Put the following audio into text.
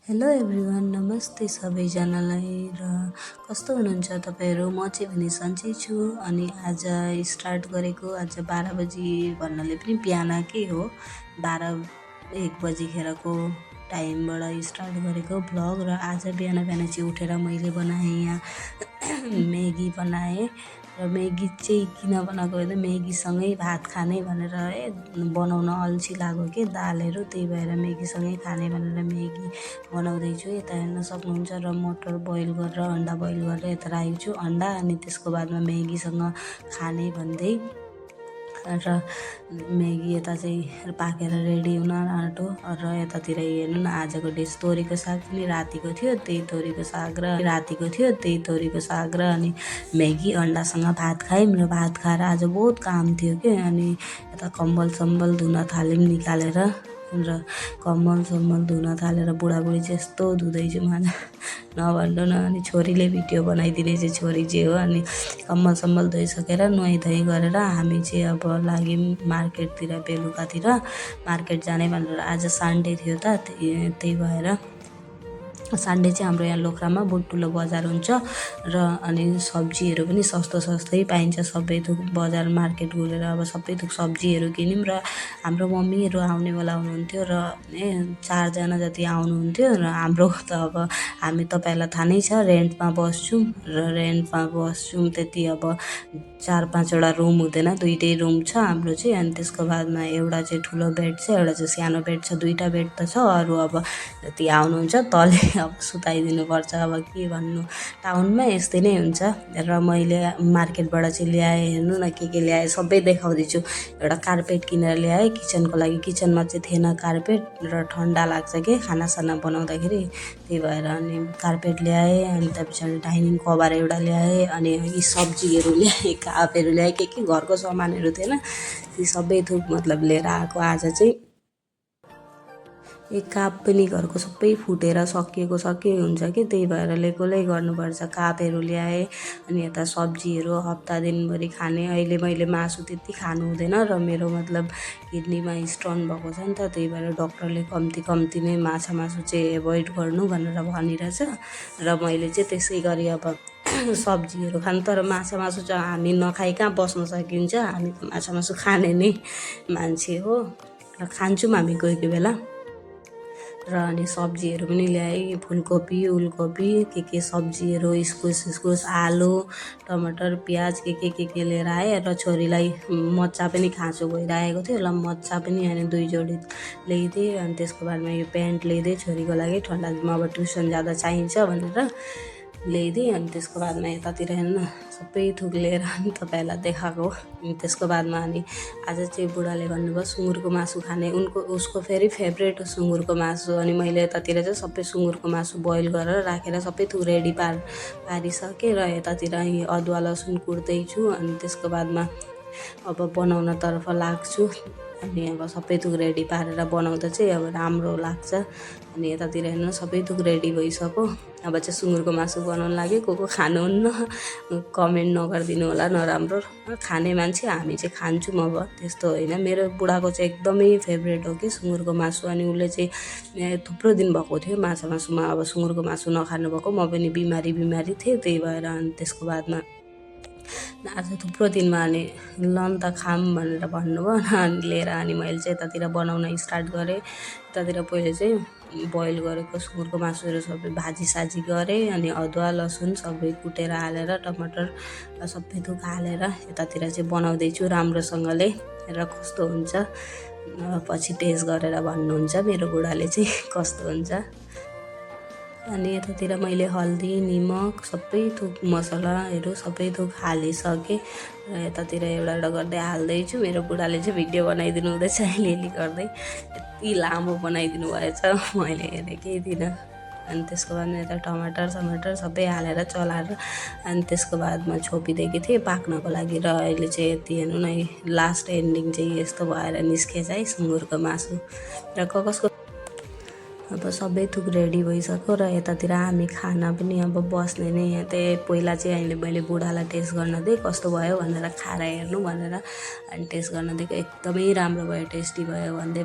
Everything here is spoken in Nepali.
हेलो एभ्रिवान, नमस्ते सबैजनालाई। र कस्तो हुनुहुन्छ तपाईँहरू? म चाहिँ पनि सन्चै छु। अनि आज स्टार्ट गरेको आज 12 बजी भन्नाले पनि बिहानकै हो, 12-1 बजीखेरको टाइमबाट स्टार्ट गरेको भ्लग। र आज बिहान बिहान चाहिँ उठेर मैले बनाएँ यहाँ म्यागी बनाएँ। र म्यागी चाहिँ किन बनाएको भन्दा म्यागीसँगै भात खाने भनेर बनाउन अल्छी लाग्यो कि दालहरू, त्यही भएर म्यागीसँगै खाने भनेर म्यागी बनाउँदैछु। यता हेर्न सक्नुहुन्छ। र मटर बोइल गरेर अन्डा बोइल गरेर यता राखेको छु अन्डा, अनि त्यसको बादमा म्यागीसँग खाने भन्दै। र म्यागी यता चाहिँ पाकेर रेडी हुन आँटो। र यतातिर हेर्नु न, आजको डिस तोरीको साग पनि रातिको थियो, त्यही तोरीको साग र अनि म्यागी अन्डासँग भात खायौँ। र भात खाएर आज बहुत काम थियो कि, अनि यता कम्बल सम्बल धुन थाल्यौँ निकालेर। र कम्बल सम्बल धुन थालेर बुढाबुढी चाहिँ यस्तो धुँदैछु मलाई नभन्नु न। अनि छोरीले भिडियो बनाइदिने चाहिँ छोरी चाहिँ हो। अनि कम्बल सम्बल धोइसकेर नुहाइधुवाइ गरेर हामी चाहिँ अब लाग्यौँ मार्केटतिर, बेलुकातिर मार्केट जाने भनेर। आज सन्डे थियो त, त्यही भएर सन्डे चाहिँ हाम्रो यहाँ लोखरामा बहुत ठुलो बजार हुन्छ। र अनि सब्जीहरू पनि सस्तै पाइन्छ। सबै थोक बजार मार्केट गएर अब सबै थोक सब्जीहरू किन्यौँ। र हाम्रो मम्मीहरू आउनेवाला हुनुहुन्थ्यो र 4 जना जति आउनुहुन्थ्यो। र हाम्रो त अब हामी तपाईँलाई थाहा नै छ, रेन्टमा बस्छौँ त्यति अब 4-5 वटा रुम हुँदैन, 2टै रुम छ हाम्रो चाहिँ। अनि त्यसको बादमा एउटा चाहिँ ठुलो बेड छ, एउटा चाहिँ सानो बेड छ, 2टा बेड त छ। अरू अब जति आउनुहुन्छ तले अब सुताइदिनुपर्छ। अब के भन्नु, टाउनमा यस्तै नै हुन्छ। र मैले मार्केटबाट चाहिँ ल्याएँ, हेर्नु न के ल्याएँ सबै देखाउँदैछु। एउटा कार्पेट किनेर ल्याएँ किचनको लागि, किचनमा चाहिँ थिएन कार्पेट र ठन्डा लाग्छ कि खानासाना बनाउँदाखेरि, त्यही भएर अनि कार्पेट ल्याएँ। अनि त्यहाँ पछाडि डाइनिङ कभर एउटा ल्याएँ, अनि यी सब्जीहरू ल्याएँ, कापहरू ल्याएँ, के घरको सामानहरू थिएन ती सबै थोक मतलब लिएर आएको। आज चाहिँ एक काप पनि घरको सबै फुटेर सकिएको हुन्छ कि, त्यही भएर लेकोलै गर्नुपर्छ। कापहरू ल्याएँ। अनि यता सब्जीहरू हप्ता दिनभरि खाने। अहिले मैले मासु त्यति खानु हुँदैन र मेरो मतलब किडनीमा स्टोन भएको छ नि त, त्यही भएर डक्टरले कम्ती नै मासु चाहिँ एभोइड गर्नु भनेर भनिरहेछ। र मैले चाहिँ त्यसै गरी अब सब्जीहरू खानु। तर मासु चाहिँ हामी नखाइ कहाँ बस्न सकिन्छ, हामी त मासु खाने नै मान्छे हो। र खान्छौँ हामी कोही बेला। र अनि सब्जीहरू पनि ल्याएँ, फुलकोपी उलकोपी के सब्जीहरू, इस्कुस आलु टमाटर प्याज के लिएर आएँ। र छोरीलाई मच्चा पनि खाँचो भइरहेको थियो, ल मच्चा पनि अनि 2 जोडी ल्याइदिएँ। अनि त्यसको बादमा यो प्यान्ट ल्याइदिएँ छोरीको लागि, ठन्डा दिनमा अब ट्युसन जाँदा चाहिन्छ भनेर ल्याइदिएँ। अनि त्यसको बादमा यतातिर हेर्नु सबै थोक लिएर अनि तपाईँलाई देखाएको। अनि त्यसको बादमा अनि आज चाहिँ बुढाले भन्नुभयो सुँगुरको मासु खाने, उसको फेरि फेभरेट हो सुँगुरको मासु। अनि मैले यतातिर चाहिँ सबै सुँगुरको मासु बोइल गरेर राखेर सबै थोक रेडी पारिसकेँ। र यतातिर अदुवा लसुन कुट्दैछु। अनि त्यसको बादमा अब बनाउनतर्फ लाग्छु। अनि अब सबै थोक रेडी पारेर बनाउँदा चाहिँ अब राम्रो लाग्छ। अनि यतातिर हेर्नु सबै थोक रेडी भइसक्यो। अब चाहिँ सुँगुरको मासु बनाउन लाग्यो। को खानुहुन्न कमेन्ट नगरिदिनु होला, नराम्रो खाने मान्छे हामी चाहिँ खान्छौँ। अब त्यस्तो होइन, मेरो बुढाको चाहिँ एकदमै फेभरेट हो कि सुँगुरको मासु। अनि उसले चाहिँ थुप्रो दिन भएको थियो मासुमा अब सुँगुरको मासु नखानु भएको। म पनि बिमारी थिएँ, त्यही भएर। अनि त्यसको बादमा आज थुप्रो दिनमा अनि लन त खाम भनेर भन्नुभयो। अनि लिएर अनि मैले चाहिँ यतातिर बनाउन स्टार्ट गरेँ। यतातिर पहिले चाहिँ बोइल गरेको सुँगुरको मासुहरू सबै भाजीसाजी गरेँ। अनि अदुवा लसुन सबै कुटेर हालेर टमाटर सबै थोक हालेर यतातिर चाहिँ बनाउँदैछु राम्रोसँगले। र कस्तो हुन्छ पछि टेस्ट गरेर भन्नुहुन्छ मेरो बुढाले चाहिँ कस्तो हुन्छ। अनि यतातिर मैले हल्दी निमक सबै थोक मसलाहरू सबै थोक हालिसकेँ। र यतातिर एउटा गर्दै हाल्दैछु। मेरो बुढाले चाहिँ भिडियो बनाइदिनु हुँदैछ अलिअलि गर्दै, यति लामो बनाइदिनु भएछ मैले हेरेकै थिइनँ। अनि त्यसको बादमा यता टमाटर सबै हालेर चलाएर अनि त्यसको बादमा छोपिदिएकी थिएँ पाक्नको लागि। र अहिले चाहिँ यति हेर्नु न, लास्ट एन्डिङ चाहिँ यस्तो भएर निस्केछ है सुँगुरको मासु। र कसको अब सबै थोक रेडी भइसक्यो। र यतातिर हामी खाना पनि अब बस्ने नै। त्यही पहिला चाहिँ अहिले मैले बुढालाई टेस्ट गर्न दिएँ कस्तो भयो भनेर, खाएर हेर्नु भनेर। अनि टेस्ट गर्न दिएको, एकदमै राम्रो भयो, टेस्टी भयो भन्दै